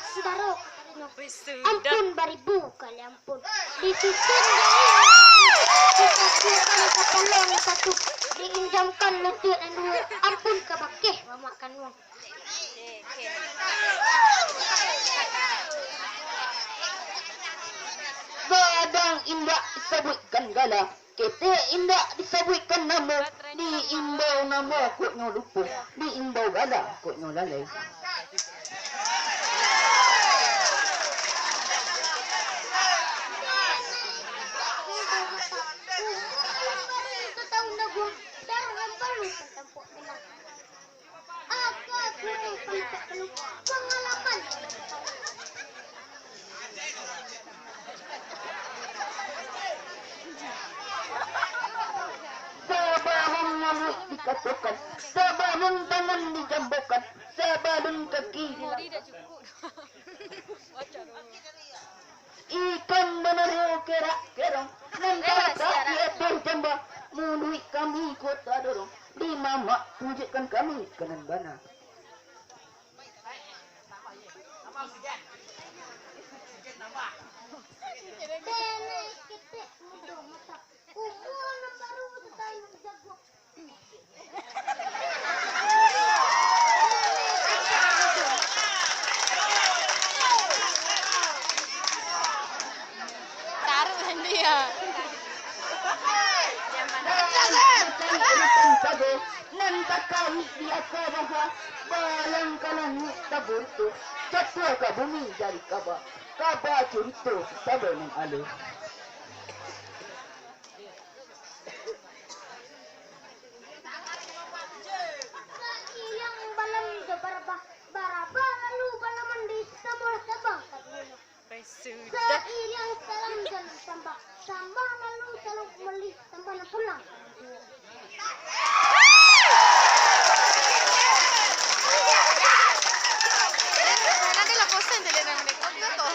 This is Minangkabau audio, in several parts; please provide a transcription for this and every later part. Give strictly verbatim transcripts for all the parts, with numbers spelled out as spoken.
Sudaro katarinyo, ampun baribu kali ampun. Disusun dikatukan kapalo nan satu, diinjamkan lutuik nan duo, ampun ka bakeh mamak kanuang. Gadang indak disabuikkan gala, ketek indak disabuikkan namo, diimbau namo kok nyo lupo, diimbau gala kok nyo lalai. Aka kurang pantak penuh pangalaman. Sabalun muluik dikatokan, sabalun tangan dijambokan, sabalun kaki dilakukan. Ikan banario kerak-kerong, nan Eh, taratak siaran. di ateh jamba, muluik kami ko tadorong, di mamak tunjukkan kami ka nan bana. Tenek ketek mudo masak, umua nan baru tatayun jaguak. Taruh sendiri ya. Nan takawik urutan sajo, nan takawik di aka baha, balang ka langik tabuntu, jatuah ka bumi jadi kaba, kaba curito saba nan alun. Sairiang balam jo barabah, barabah lalu balam mandi, samolah tabang ka dunia. Sairiang salam jo sambah, sambah lalu salam kembali, sambah nan pulang. Nanti lah bosan tu dia main mereka tu.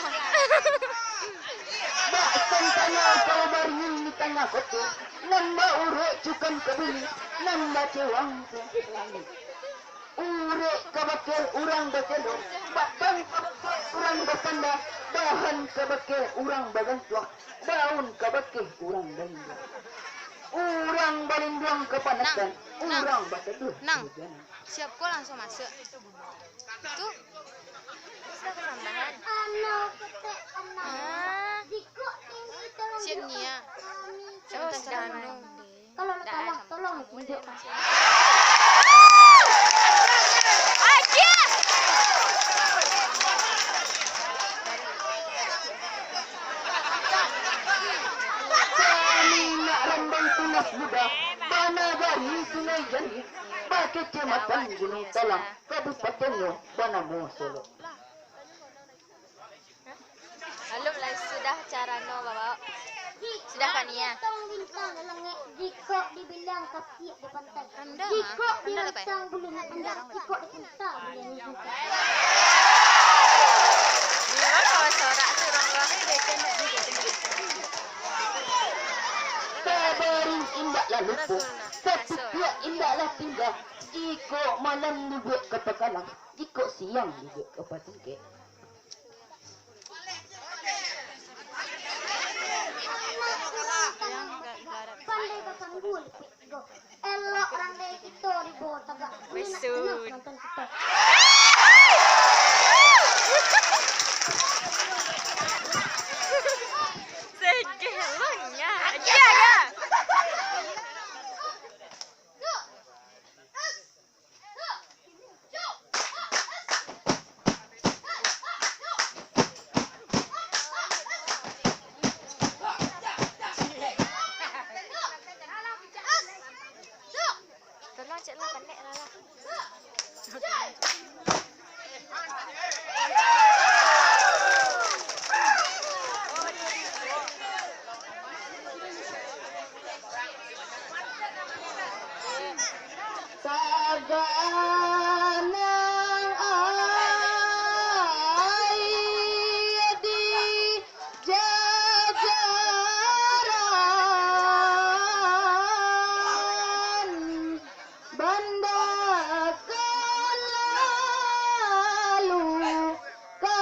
Bak tantana kau baringin di tangah koto, nan baurek cukan ka bumi, nan bacewang ka langik. Urek ka bakeh urang bacelo, batang ka bakeh urang basanda, bahan ka bakeh urang bagantuang, daun ka bakeh urang balinduang. Urang balinduang kapanasan, Nang, Nang, urang basaduah Nang, kahujanan. Siap ko langsung masuk. Tu. Sudah kesambahan. Anau ketek anau. Ah. Jikok tinggi tolong Siap jikok niat. Kami. Oh, sudah anu. Kalau nak tolong, tolong tunjuk. Kami nak rambang tunas muda, banagari Sungai Jani, bakecamatan Gunung Talang, kabupatennyo banamo Solok. Alun lai sudah carano, Bapak. Sudah kan, iya? Bintang-bintang di langik, jikok dibilang kapiak di pantai. Jikok dirasang bulu di pantai, jikok di pantai bulu di pantai. Sabaring indaklah lupo, satitiak indaklah tingga, jikok malam duduak ka pakalang, jikok siang duduak ka patingkek. Pandai basanggul, Pik Tigo. Elok randai kito di bawah tagak. Ini nak tenang penonton kito. Segeh lo nya. Ya, ya. Tolong cek lah, pandai lah lah. Saganang aia di jajaran, banda ka lalu ka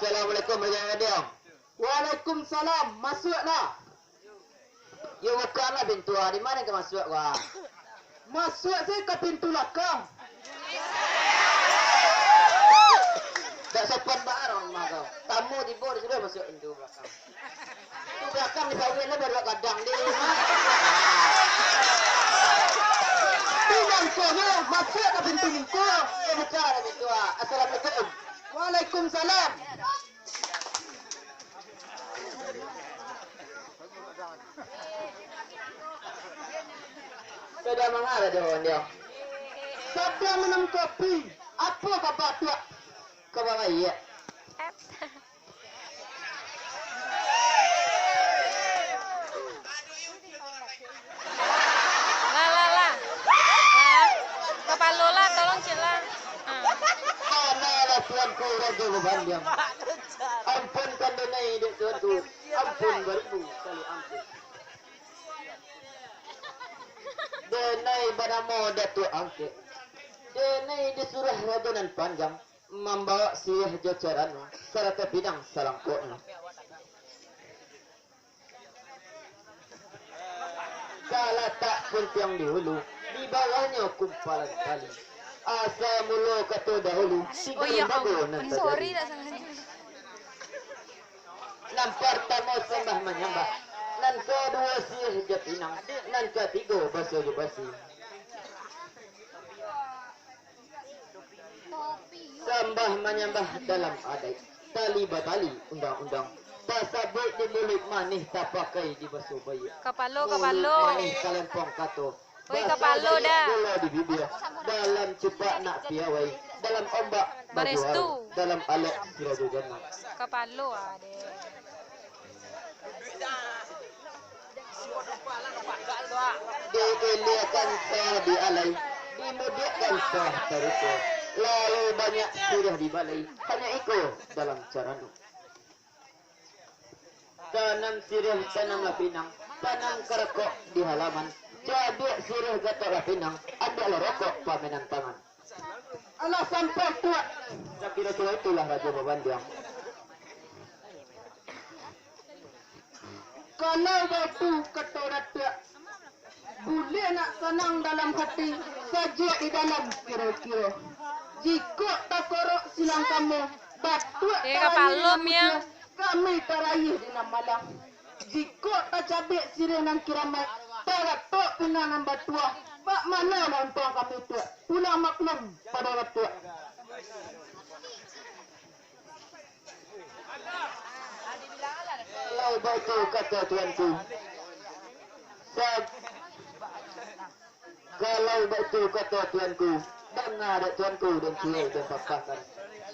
Assalamualaikum, Rajo Badiang. Waalaikumsalam. Masuaklah. Yo, bukalah pintu, ah. Di ma ka masuak, ah? Masuak se ka pintu lakang. Dak sopan baa urang rumah kau. Tamu tibo di sinan masuak pintu balakang. Pintu balakang di sawian lah baru gadang di rumah. Tu mangkonyo masuak ka pintu mangko. Eh, buka lah pintu, ah. Assalamualaikum. Waalaikumsalam. Sadang manga Rajo Badiang? Sadang minum kopi. Apo kaba, Tuak? Kaba baiak. Lah, lah, lah. Lah. Kapalo lah, tolong, Cil, lah. Ah. Manalah Tuanku Rajo Badiang. Ampunkan denai dek Tuanku. Ampun baribu kali ampun. Denai banamo Datuak Angkek. Denai disuruah Rajo Nan Panjang mambawok siriah jo carano, sarato pinang salangkoknyo. Talatak puntiang di hulu, di bawahnyo kumpalan tali. Asa mulo kato dahulu, tigo limbago nan tajadi. Nan partamo sambah manyambah, nan kaduo siriah jo pinang, nan katigo baso jo basi. Sambah manyambah dalam adaik, tali batali undang-undang, tasabuik di muluik manih, tapakai di baso baiak. Kapalo, kapalo. Muluik manih kalempong kato, oi, kapalo dah. Gula di bibia, dalam cupak nak piawai, dalam ombak bajuaro, dalam alek si Rajo Jana. Kapalo ah, deh. Diiliakan sawah di alai, dimudiakkan sawah taruko, lalu banyak siriah di balai, hanyo iko dalam carano. Tanam siriah, tanamlah pinang, tanam karakok di halaman, cabiak siriah, gatoklah pinang, ambiaklah rokok pamenan tangan. Alah sampai, Tuak. Sakiro-kiro itulah Rajo Babandiang. Kalau baitu kato Datuak, buliah nak sanang dalam hati, sajuak di dalam kiro-kiro. Jikok takorok silang kamu, Datuak tarayie di nan musuah, kami tarayie di nan malang. Jikok tacabiak siriah nan kiramaik, tagatok pinang nan batuah, bak mano lah untuang kami, Tuak? Pulang maklum pado Datuak. Kalau baitu kato Tuanku, sa-, kalau baitu kato Tuanku, danga dek Tuanku den kiai den papakan.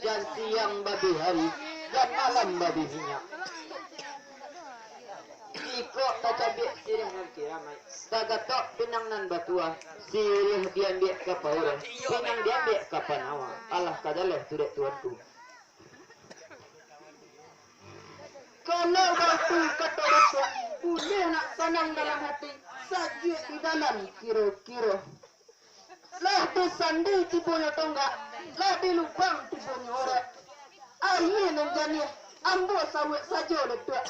Jan siang babih ari, jan malam babih minyak. Jikok tacabiak siriah nan kiramaik, tagatok pinang nan batuah, siriah diambiak ka paurang, pinang diambiak ka panawa. Alah ka jaleh tu dek Tuanku. Kalau baitu kato Datuak, buliah nak sanang dalam hati, sajuak di dalam kiro-kiro. Lah disandi tibonyo tonggak, lah dilubang tibonyo orok. Aia nan janiah, ambo sauak sajo, Datuak.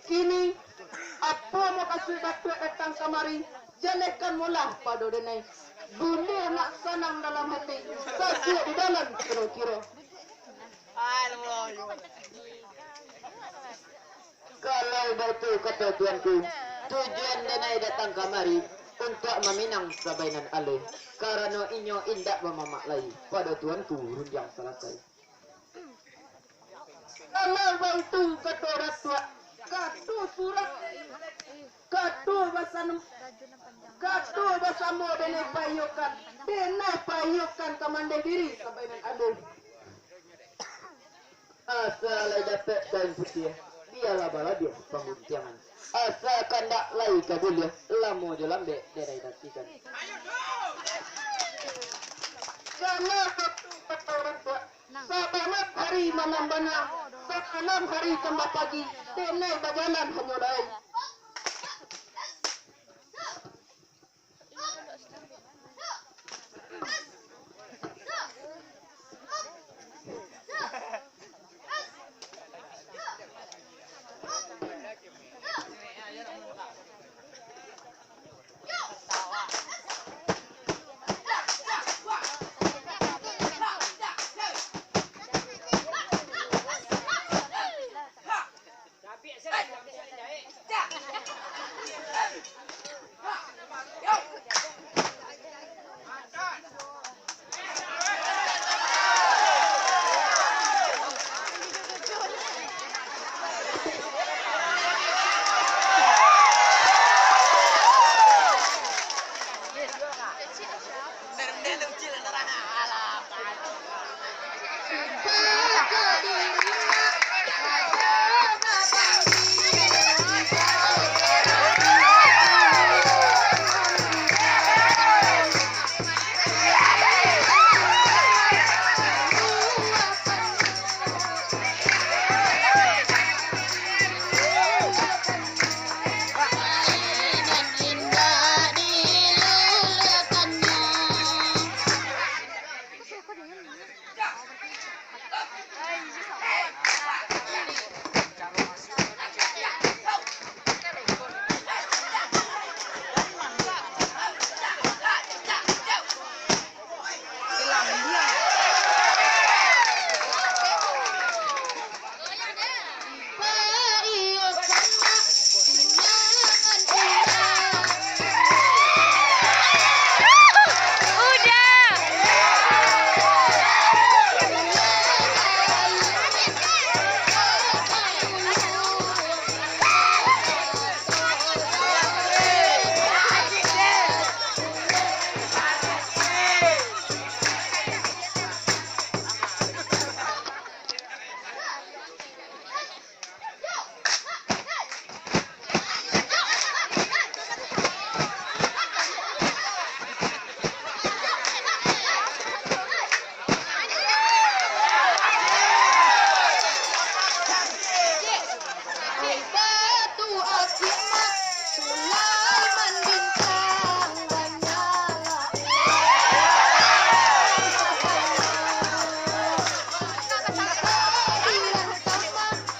Kini, apo mukasuik Datuak datang kamari, jalehkan molah pado denai. Buliah nak sanang dalam hati, sajuak di dalam kiro-kiro. Kalau baitu kato Tuanku, tujuan denai datang kamari untuak maminang sabainan alai, karano inyo indak bamamak lai pado Tuanku rundiang salasai. Kalau baitu kato Datuak, kato surang, kato basan-, kato basamo denai paiyokan, denai paiyokan ka mandeh diri sabainan alai. Asa lai dapek kain putiah, bialah balabiah pambuntiangan. Asa kandak lai ka buliah, lamo jo lambek denai nantikan. Kalau baitu kato Datuak, sabalun hari malam bana, sabalun hari tambah pagi, denai bajalan hanyo lai.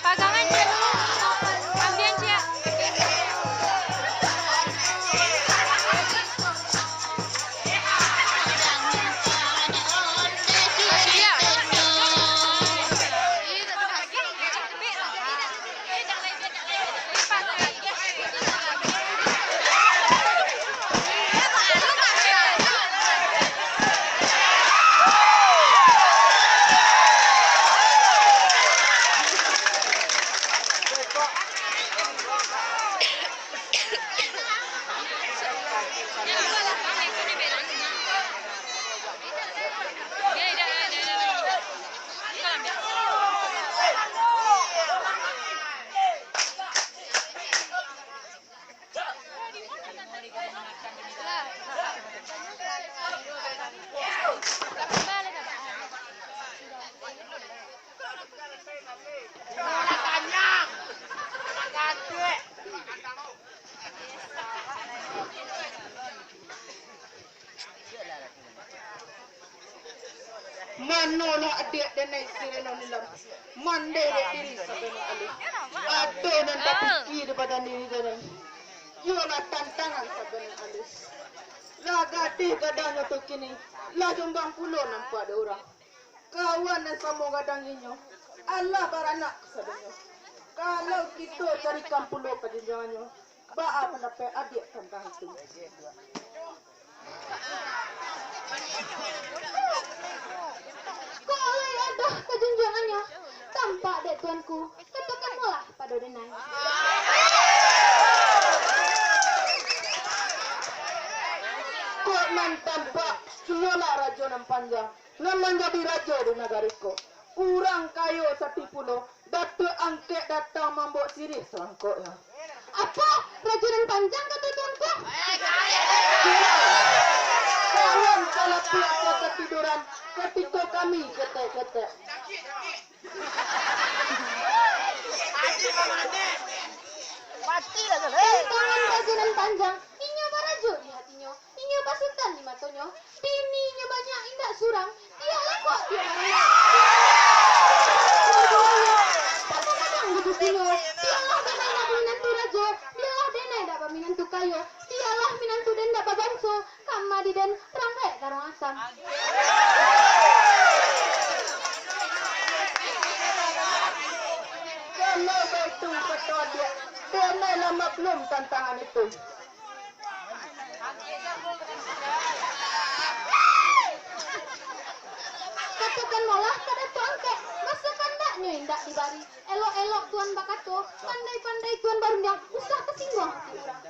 Pagangan, Cik. Ambian, Cik. Manolah adiak denai si Reno Nilam, manderek diri sabanyak alih. Ado nan tapikir di badan diri denai, iyolah tantangan sabanyak alih. Lah gadih gadangnyo tu kini, lah jombang pulo nampak dek urang. Kawan nan samo gadang inyo, alah baranak kasadonyo. Kalau kito carikan pulo kajanjangannyo, baa pandapek adiak tantang itu? Kok lai ado kajanjangannyo? Tampak dek tuanku, katokanlah pado denai. Kok nan tampak, iyolah rajo nan panjang, nan manjadi rajo di nagari ko. Urang kayo sati pulo, Datuak Angkek datang mambao siriah salangkoknyo. Apo? Rajo nan panjang, kato tuanku? Kawan salapiak ka katiduran, katiko kami ketek-ketek. Tantangan rajo nan panjang, inyo barajo di hatinyo, inyo basutan di matonyo, bininyo urang, tioklah kok tiok barang. Kadang-kadang di butinyo, tioklah denai nak baminantu rajo, tioklah denai nak baminantu kayo, tioklah minantu den nak babanso, kama di den rangkaik tarong asam. Kalau baitu kato adiak, denai lah maklum tantangan itu. Katokan molah ka Datuak Angkek, maso kandaknyo indak dibari. Elok-elok Tuan bakato, pandai-pandai Tuan barundiang, usah tasingguang ati urang.